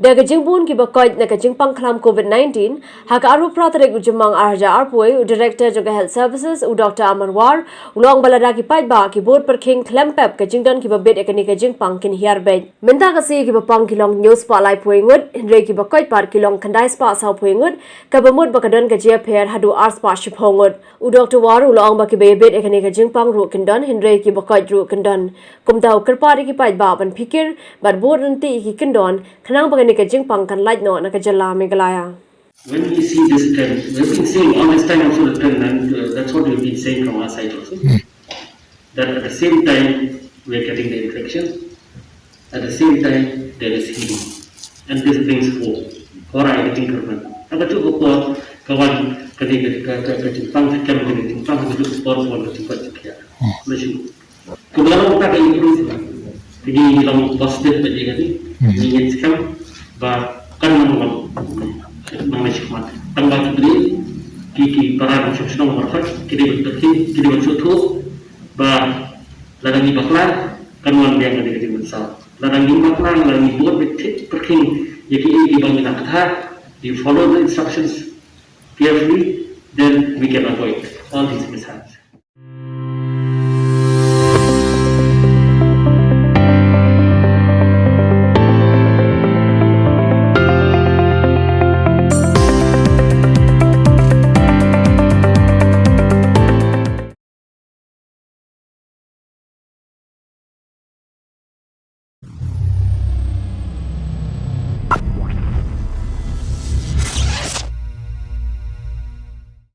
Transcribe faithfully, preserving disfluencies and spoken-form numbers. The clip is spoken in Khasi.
Na ka jingbun kiba koit na ka jingpang khlam COVID nineteen, ha ka arphew phra tarik u Jymmang ar hajar arphew, u Director jong ka Health Services, u Doctor Amar War, u la ong ba lada ki paidbah ki bud pyrkhing khlem pep ka jingdon kiba bit ïa kane ka jingpang kin hiar beit. Mynta ka sngi kiba pang ki long hynñiew spah laiphew ngut, hynrei kiba koit pat ki long khyndai spah sawphew ngut, kaba mut ba ka don ka jingïapher haduh ar spah shiphew ngut. U Doctor War u la ong ba kiba ïabit ïa kane ka jingpang ruh kin don, hynrei kiba koit ruh kin don. Kumta u kyrpad ïa ki paidbah ban phikir bad bud ryntih ïa ki kyndon, khnang ba kane ka jingpang kan lait noh na ka jylla Meghalaya. When we see this trend, we've been seeing all this time also the trend, and uh, that's what we've been saying from our side also. That at the same time, we are getting the infection, at the same time, there is healing. And this brings hope for our aging government. Haba tu ko ka wan ka dei ka ka ka ka jingpang ka kam ka jingpang ka tu ko por ko ka jingpang ka. Masih. Kedua orang tak improve. Jadi long positive bagi kami. Ni yang sekarang ba kan nang long nang masih kuat. Tambah tu beri ki ki para nang song song marfat kita betul kita betul tu ba lada ngi bakla kan wan biang ka dei ka jingmynsiem. Lada ngi bakla, lada ngi bud beit thik pyrkhing ïa ki ïa ki ba ngi la kata, you follow the instructions carefully, then we can avoid all these mishaps.